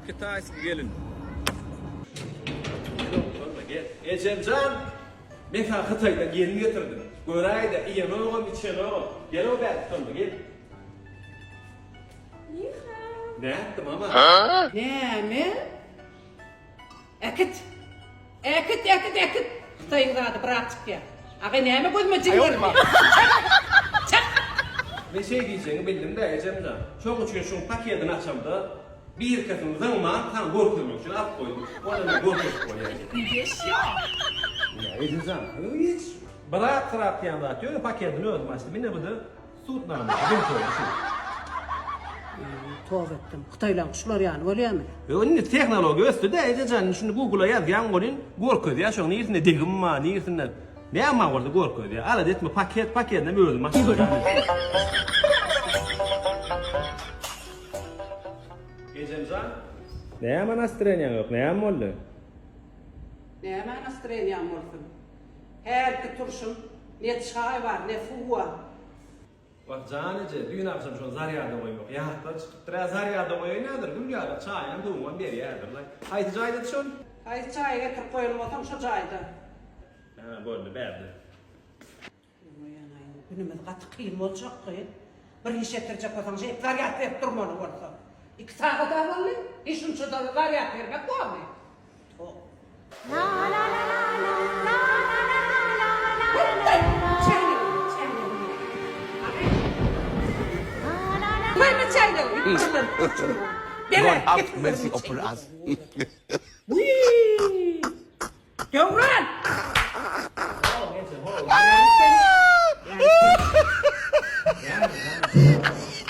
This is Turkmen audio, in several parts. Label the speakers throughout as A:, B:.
A: Kitaýski gelin. Gel, Ejemjan, men saňa Hytaýdan gelin getirdim. Göräý-de, iýenogam, içenogam. Gel-ow bäri tutanma, gel.
B: Niha.
A: Nätdi, mama?
B: Näme? Äkit! Äkit, äkit, äkit! Hytaýyň zady brak çykýar. Agay näme gözüme jin görünýär? Çak! Çak!
A: Men şeý diýjegiňi bildim-dä, ejemjan. Şoň üçin şuň pakedini açamda, birkesini zyňman, saňa görkezmek üçin alyp goýdum. Onda men görkezip bolýar.
B: Ýeşýo!
A: Ýa, ejejan, hiç brak-srak diýen zat ýok, pakedini özüm açdym. Ine bu-da Sud namasy gün kody şu.
B: Toba etdim. Hytaýlaň şular ýaly bolýamy?
A: Ýok indi tehnologiýa ösdüdä ejejan indi şuny googla ýazýaň welin görkezýä şoň nirsinde degim bar nirsinde näme bar bolsa görkezýä alada etme paket pakedinem özüm açdym. Ejemjan. Näme nastreniýaň ýok näme boldy?
B: Näme nastreniýam bolsun. Hälki turşum ne çaý bar, ne suw bar.
A: Wah, jan eje, düýn agşam şony zarýada goýmak ýatdan çykypdyr. Hä, zarýada goýaýyn häzir, gül ýaly çaýam, suwuňam berýärdir-laý. Haýsy jaýdady şol?
B: Haýsy jaýa getirip goýan bolsaň, şo jaýda.
A: Hä, boldy, bärde.
B: Oýanaýyn, günümiz gaty kyn boljak gyz. Bir iş etdirjek bolsaň, şeýdip zarýad berip durmaly bolsa. Iki sagat-a boldy, hiç şunça-da zarýad bermek bormy? Tok. Goýma çäýnegi,
C: God have mercy upon us.
B: Wiý! Döwran!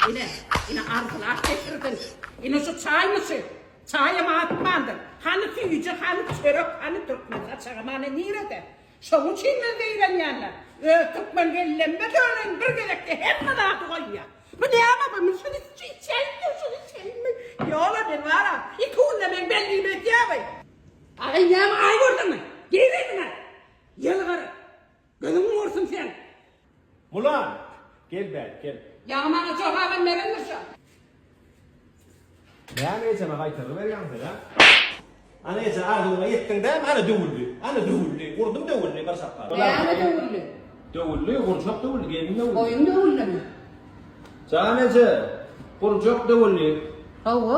B: Ine, ine arzylap getirdiň. Ine şu çaýmy şu? Çaýam atmandyr. Hany süýji, hany çörek, hany türkmen saçagy many nirede? Şoň üçin men zeýrenýän-dä. Öz türkmen gelinlerime döneýin bir gezekde hemme zady goýýar. Bu näme bu? Men şuny içeýinmi, şuny içeýinmi? Ýola men bar-a, iki günde meň bellimi edýär bu. Aý näme aý gördüňmi? Gir yzyňa. Ýylgyr. Gözüň gursun seň.
A: Mulan! Gel bärik, gel.
B: Ýaňy maňa jogabam berendir şo.
A: Näme ejeme gaýtargy berýäň sen, a? Ana eje, arzuwyňa ýetdiň dämi? Ana döwüldi. Ana döwüldi. Urdum döwüldi bir şapbat.
B: Näme döwüldi?
A: Döwüldi, gurjak döwüldi, gelin döwüldi.
B: Goýun döwüldimi?
A: Jan eje, gurjak döwüldi.
B: Hawa.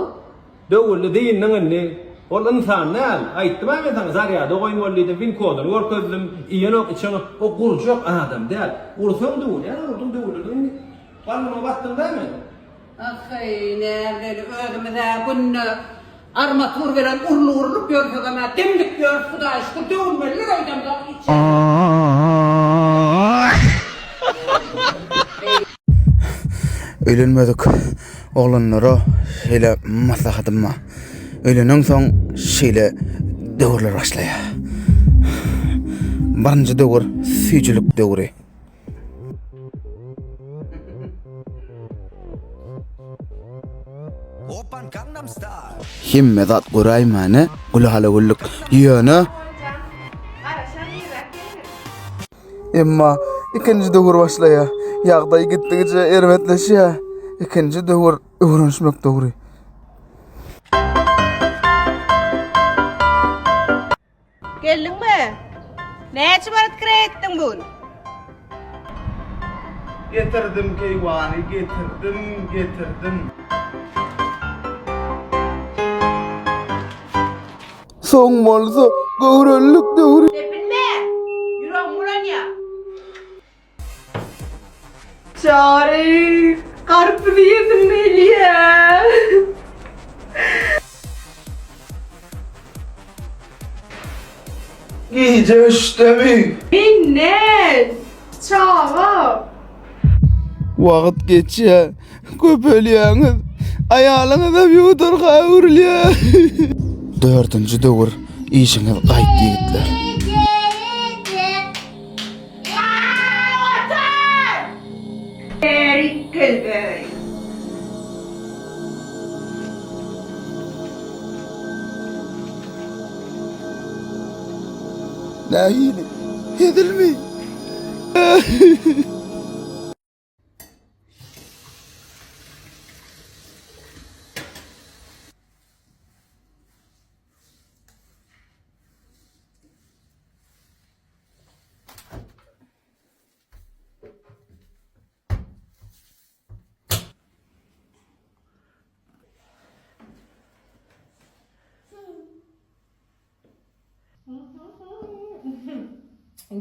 A: Döwüldi dyndyň indi. Ol ynsan däl. Aýtdym-a men saňa zarýada goýmaly diýdim, win koduny görkezdim. Iýenok, içenok. O gurjak adam däl. Ursaň döwülýär, urduň döwüldi indi. Garnyma basdyň dämi?
B: Ahy, näbileli, özümiz-ä günde armatur bilen urlup-urlup ýörsegem-ä demdik ýörüs, Hudaýa şükür, döwülmelidir öýdemzok hiç ýerde.
D: Öýlenmedik oglanlara şeýle maslahatym bar. Öýleneňsoň şeýle döwürler başlaýar. Birinji döwür süýjülik döwri. Hemme zat göräýmäne gülala-güllük. Ýöne Emma ikinji döwür başlaýar. Ýagdaý gitdigiçe erbetleşýär. Ikinji döwür öwrenişmek döwri.
E: Geldiňmi? Näçe manat kireý etdiň bu gün?
F: Getirdim keýwany, getirdim, getirdim.
D: Soň bolsa göwrelilik döwri.
E: Depinme! Ýüregim bulanýar.
G: Çary, garpyz iýesim gelýär.
D: Gije üçdemi?
G: Menden çaga.
D: Wagt geçýär, köpelýäňiz, aýalyňyzam ýuwdurga öwrülýär. Dördünji döwür işiňiz gaýtdy ýigitler.
E: Bärik gel bärik.
D: Nähili? Hezilmi?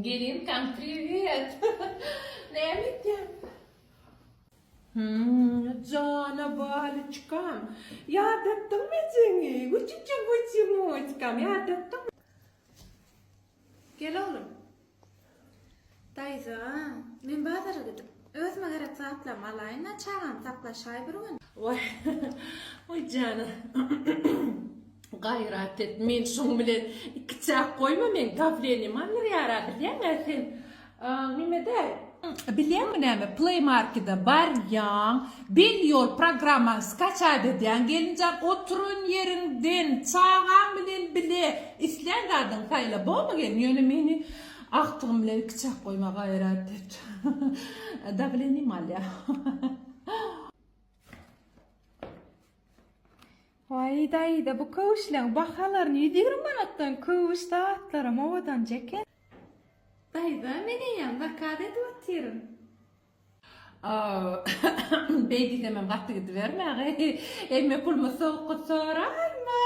H: Gelinkam priwet. Näme etýäň? Hum, jana baliçkam. Ýadatdyňmy ejeňi? Güçüçe güçümoçkam, ýadatdyňmy?
I: Gel oglum. Daýza, men bazara gidip, özüme gerek zatlarymy alaýyn-a, çagany saklaşaý bir gün.
H: Waý, oý jana. Gaýrat et, men şuň bilen ikiçäk goýma, meň dawleniýem alyrýar-a, bilýäň-ä sen. Neme-dä, bilýäňmi näme, Play Market-e barýaň, Belli ýol programmany skaçat edýäň, gelinjan, oturan ýeriňden, çagaň bilen bile islän zadyňy saýla, bormy gelin, ýöne meni agtygym bilen ikiçäk goýma, gaýrat et. Dawleniýem alýar.
G: Waý daýza bu köwüşleň bahalaryny 120 manatdan köwüş zatlaram owadanja eken.
I: Daýza men eýýäm zakaz edip otyryn.
H: Beý diýsemem gaty gidibermäge. Hemme pulumy sowukga soraýma.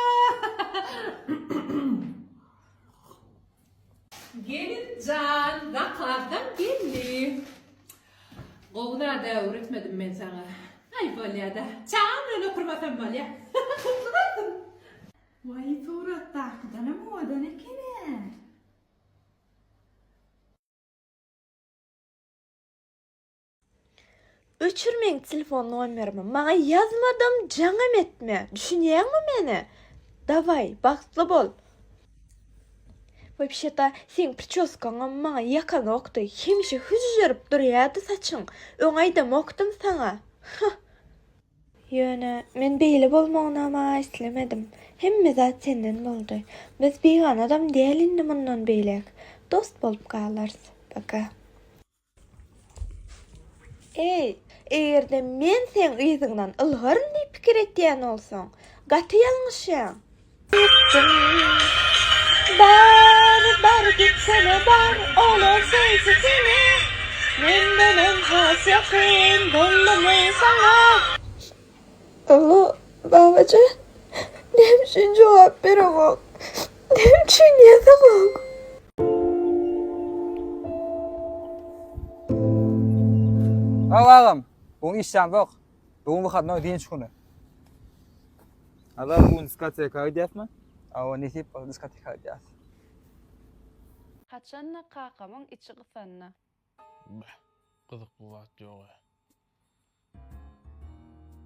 H: Gelinjan zakazdan geldi. Gowy zada öwretmedim men saňa. Aý bolýada. Çagam bilen oturmasam bolýa. Gutly bolsun.
G: Waý suratdakydanam owadan eken-ä.
J: Öçür meň telefon nomerimi, maňa ýazmadam, jaňam etme, düşünýäňmi meni? Dawaý, bagtly bol. Wapşeta seň priçoskaňam maňa ýakanokdy, hemişe hüžžerip durýady saçyň, öň aýdamokdym saňa. Huh. Ýöne men beýle bolmagynam-a islemedim. Hemme zat senden boldy. Biz biganadam däl indi mundan beýläk. Dost bolup galarys. Paka. Eý, eger-de men seň yzyňdan ylgaryn diýip pikir etýän bolsaň, gaty ýalňyşýaň. Gitdim. Bar, bar gitsene bar, olar söýse seni, mendenem has ýakyn boldumy saňa? Alo, babajan, näme üçin jogap bereňok? Näme üçin ýazaňok?
K: Haw agam, bu gün işlämzok. Bu gün wyhodnoý dynç güni. Azar bu gün diskoteka gidýäsmi? Hawa, nesip bolsa diskoteka gidýäs.
L: Haçanda kakamyň içi gysanda.
M: Beh, gyzykly zat ýog-a.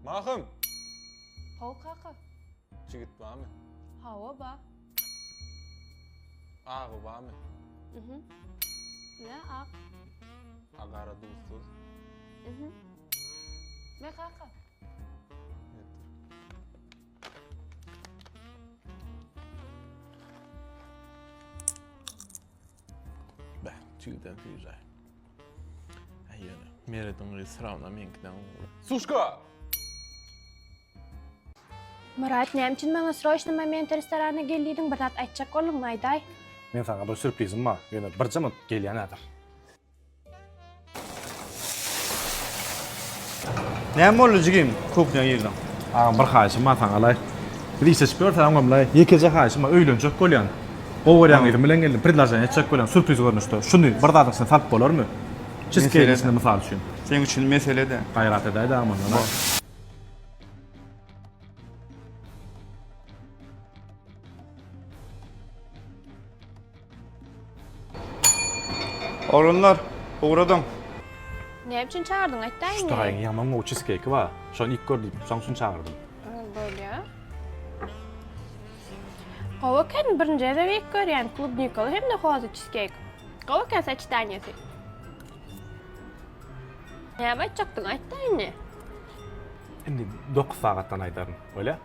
M: Mahym!
L: Haw kaka.
M: Çigit barmy?
L: Hawa bar.
M: Agy barmy?
L: Mhm. Ne ak?
M: A gara duzsuz.
L: Mhm. Me kaka.
M: Getir. Beh, çigidem süýji. Äý ýöne, Merediň gyzy syrawna meňkiden gowy. Suşka!
N: Myrat, näme üçin maňa sroçny momenta restorana gel diýdiň, bir zat aýtjak bolduňmy, aýdaý.
O: Men saňa bir sürprizim bar, ýöne birje minut gelýän häzir.
F: Näme boldy jigim, kuhnýa girdiň?
O: Agam bir haýyşym bar saňalaý. Biz işleşip ýörüs agam-laý. Ýekeje haýyşym bar, öýlenjek bolýan. Gowy görýän gyzym bilen geldim, predloženiýe etjek bolýan, sürpriz görnüşde. Şuny bir zadyň içine salyp bolarmy? Çizkeýgiň içinde mysal üçin.
F: Seň üçin mesele-dä.
O: Gaýrat edäý-dä agam ondan-a.
F: Oglanlar, ugradyň.
N: Näme üçin çagyrdyň aýtdaý
O: Şu
N: indi.
O: taýyň ýaman gowy çizkeýki bar. Şony iýip gör diýip, şoň üçin çagyrdym.
N: Bolýa. Gowy eken, birinji gezek iýip görýän klubnikaly hem-de hozly çizkeýk. Gowy eken soçetaniýasy. Näme aýtjakdyň aýtda indi.
O: Indi dokuz sagatdan aýdaryn. Bolýa?